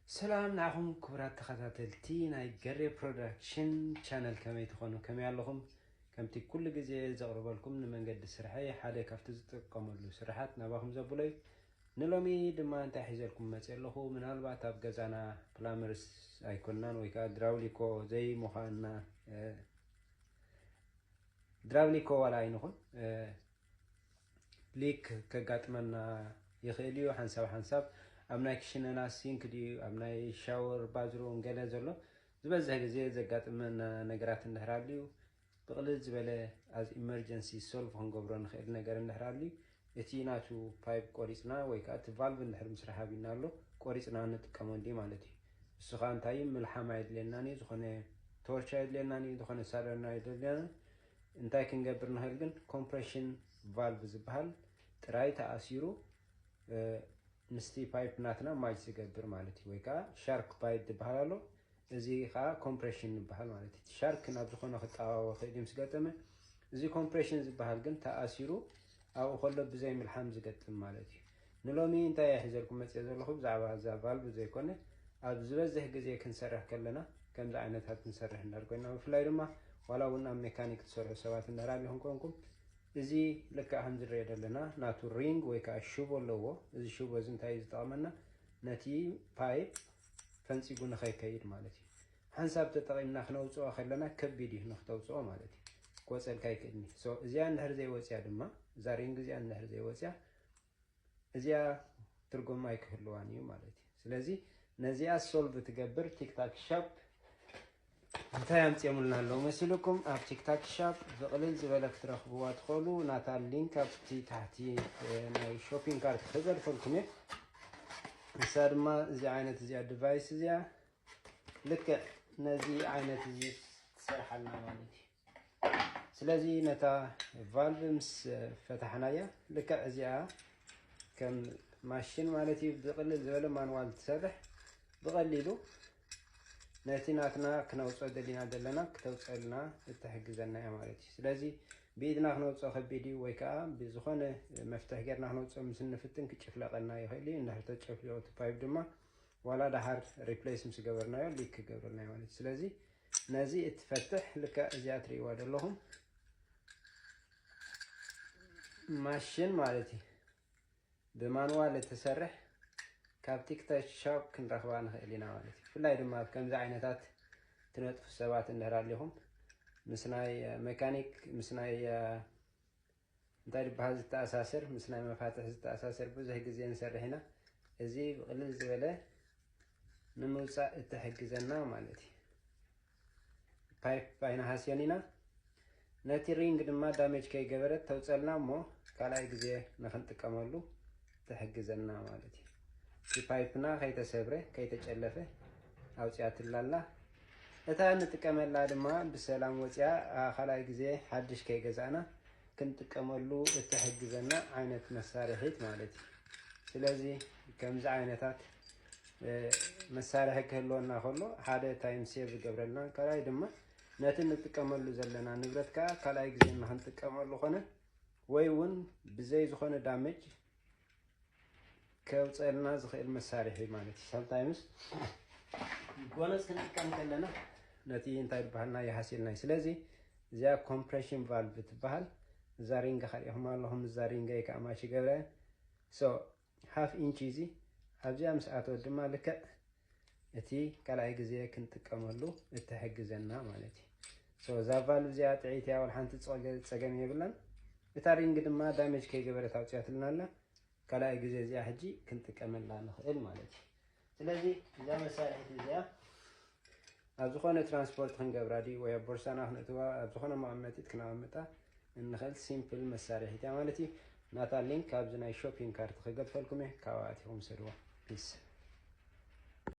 ሰላም ንዓኹም ክቡራት ተኸታተልቲ ናይ ገሬ ፕሮዳክሽን ቻነል፣ ከመይ ትኾኑ? ከመይ ኣለኹም? ከምቲ ኩሉ ግዜ ዘቕርበልኩም ንመንገዲ ስርሐይ ሓደ ካብቲ ዝጥቀመሉ ስርሓት ናባኹም ዘብሎ እዩ። ንሎሚ ድማ እንታይ ሒዘልኩም መፅእ ኣለኹ? ምናልባት ኣብ ገዛና ፕላመርስ ኣይኮንናን ወይ ከዓ ድራውሊኮ ዘይምዃንና፣ እ፣ ድራውሊኮ ዋላ ኣይንኹን፣ እ፣ ሊክ ከጋጥመና ይኽእል እዩ። ሓንሳብ ሓንሳብ ኣብ ናይ ክሽነና ሲንክ ድዩ፣ ኣብ ናይ ሻወር ባዝሩም ገለ ዘሎ ዝበዝሕ ግዜ ዘጋጥመና ነገራት እንድሕር ኣልዩ፣ ብቕልል ዝበለ ኣዝ ኢመርጀንሲ ሶልቭ ክንገብሮ ንኽእል ነገር እንድሕር ኣልዩ፣ እቲ ናቱ ፓይፕ ቆሪፅና ወይ ከዓ እቲ ቫልቭ እንድሕር ምስራሕ ሃቢና ኣሎ ቆሪፅና ንጥቀመሉ ማለት እዩ። እሱ ከዓ እንታይ እዩ? ምልሓም ኣየድልየናን እዩ፣ ዝኾነ ቶርች ኣየድልየናን እዩ፣ ዝኾነ ሳለርን ኣየድልየናን። እንታይ ክንገብር ንኽእል ግን ኮምፕሬሽን ቫልቭ ዝበሃል ጥራይ ተኣሲሩ፣ እ፣ ምስቲ ፓይፕ ናትና ማች ዝገብር ማለት እዩ። ወይ ከዓ ሻርክ ፓይፕ ዝበሃል ኣሎ። እዚ ከዓ ኮምፕሬሽን ይበሃል ማለት እዩ። እቲ ሻርክ ናብ ዝኾነ ክጠዋወ ክእል እዩ ምስ ገጠመ። እዚ ኮምፕሬሽን ዝበሃል ግን ተኣሲሩ ኣብኡ ከሎ ብዘይ ምልሓም ዝገጥም ማለት እዩ። ንሎሚ እንታይ እየ ሒዘልኩም መፅእ ዘለኹ? ብዛዕባ እዛ ቫልቭ ዘይኮነ ኣብ ዝበዝሕ ግዜ ክንሰርሕ ከለና ከምዚ ዓይነታት ክንሰርሕ እንዳር ኮይና፣ ብፍላይ ድማ ዋላ እውን ኣብ ሜካኒክ ትሰርሑ ሰባት እንዳር ኣሊኹም ኮንኩም፣ እዚ ልክዕ ከም ዝረአ ዘለና ናቱ ሪንግ ወይ ከዓ ሽቦ ኣለዎ። እዚ ሽቦ እዚ እንታይ እዩ ዝጠቕመና? ነቲ ፓይፕ ፈንፂጉ ንኸይከይድ ማለት እዩ። ሓንሳብ ተጠቒምና ክነውፅኦ ከለና ከቢድ እዩ ንክተውፅኦ ማለት እዩ። ክወፀልካ ይክእልኒ። ሶ እዚኣ እንድሕር ዘይወፅያ ድማ፣ እዛ ሪንግ እዚኣ እንድሕር ዘይወፅያ፣ እዚኣ ትርጉም ኣይክህልዋን እዩ ማለት እዩ። ስለዚ ነዚኣ ሶልቭ ትገብር ቲክታክ ሻፕ እንታይ ኣምፅኦምልና ኣለዉ መሲልኩም? ኣብ ቲክታክ ሻፕ ብቕልል ዝበለ ክትረኽብዋ ትኽእሉ። ናታ ሊንክ ኣብቲ ታሕቲ፣ እ፣ ናይ ሾፒንግ ካርት ክገልፈልኩም እየ። ንሳ ድማ እዚ ዓይነት እዚኣ ዲቫይስ እዚኣ ልክዕ ነዚ ዓይነት እዚ ትሰርሓልና ማለት እዩ። ስለዚ ነታ ቫልቭ ምስ ፈታሕናያ ልክዕ እዚኣ ከም ማሽን ማለት እዩ፣ ብቕልል ዝበለ ማንዋል ትሰርሕ፣ ብቐሊሉ ነቲ ናትና ክነውፅኦ ደሊና ዘለና ክተውፀልና እትሕግዘና እያ ማለት እዩ። ስለዚ ብኢድና ክነውፅኦ ከቢድ እዩ፣ ወይ ከዓ ብዝኾነ መፍትሒ ጌርና ክነውፅኦ ምስ እንፍትን ክጭፍለቐና ይኽእል እዩ። እንድሕር ተጨፍሊቑ እቲ ፓይፕ ድማ ዋላ ደሓር ሪፕሌስ ምስ ገበርናዮ ሊክ ክገብረልና እዩ ማለት እዩ። ስለዚ ነዚ እትፈትሕ ልክዕ እዚኣ ትርእይዋ ዘለኹም ማሽን ማለት እዩ። ብማንዋል እትሰርሕ ካብ ቲክታክ ሻፕ ክንረኽባ ንኽእል ኢና ማለት እዩ። ብፍላይ ድማ ኣብ ከምዚ ዓይነታት ትነጥፉ ሰባት እንድሕር ኣሊኹም ምስ ናይ፣ እ፣ ሜካኒክ፣ ምስ ናይ፣ እ፣ እንታይ ዝበሃል ዝተኣሳሰር፣ ምስ ናይ መፋትሕ ዝተኣሳሰር ብዙሕ ግዜ ንሰርሕ ኢና። እዚ ብቕልል ዝበለ ንምውፃእ እትሕግዘና ማለት እዩ። ፓይፕ ኣይንሃስዮን ኢና። ነቲ ሪንግ ድማ ዳሜጅ ከይገበረት ተውፀልና እሞ ካልኣይ ግዜ ንክንጥቀመሉ ትሕግዘና ማለት እዩ። እቲ ፓይፕና ከይተሰብረ፣ ከይተጨለፈ ኣውፅኣትላ ኣላ። እታ ንጥቀመላ ድማ ብሰላም ወፂኣ፣ ኣ፣ ካልኣይ ግዜ ሓድሽ ከይገዛእና ክንጥቀመሉ እትሕግዘና ዓይነት መሳርሒት ማለት እዩ። ስለዚ ከምዚ ዓይነታት፣ እ፣ መሳርሒ ክህልወና ከሎ ሓደ ታይም ሴቭ ይገብረልና፣ ካልኣይ ድማ ነቲ ንጥቀመሉ ዘለና ንብረት ከዓ ካልኣይ ግዜ ንክንጥቀመሉ ኮነ ወይ እውን ብዘይ ዝኾነ ዳሜጅ ከውፀልና ዝኽእል መሳርሒ ማለት እዩ። ሳምታይምስ ጎነፅ ክንጥቀም ከለና ነቲ እንታይ ዝበሃልና ይሃስልና እዩ። ስለዚ እዚኣ ኮምፕሬሽን ቫልቭ ትበሃል። እዛ ሪንጋ ከሪእኹም ኣለኹም፣ እዛ ሪንጋ እዩ ከዓ ማች ይገብረ። ሶ ሃፍ ኢንች እዚ ኣብዚኣ ምስ ኣተወ ድማ ልክዕ እቲ ካልኣይ ግዜ ክንጥቀመሉ እትሕግዘና ማለት እዩ። ሶ እዛ ቫልቭ እዚኣ ጥዕይቲ እያ፣ ወላ ሓንቲ ፀገ-፣ ፀገም የብላን። እታ ሪንግ ድማ ዳሜጅ ከይገበረት ኣውፅኣትልና ኣላ። ካልኣይ ግዜ እዚኣ ሕጂ ክንጥቀመላ ንኽእል ማለት እዩ። ስለዚ እዛ መሳርሒት እዚኣ ኣብ ዝኾነ ትራንስፖርት ክንገብራ ድዩ ወይ ኣብ ቦርሳና ክነእትዋ፣ ኣብ ዝኾነ መቐመጢት ክነቐምጣ እንኽእል ሲምፕል መሳርሒት እያ ማለት እዩ። ናታ ሊንክ ኣብዚ ናይ ሾፒንግ ካርት ክገድፈልኩም እየ፣ ካብኣ ኣቲኹም ውሰድዋ። ፒስ።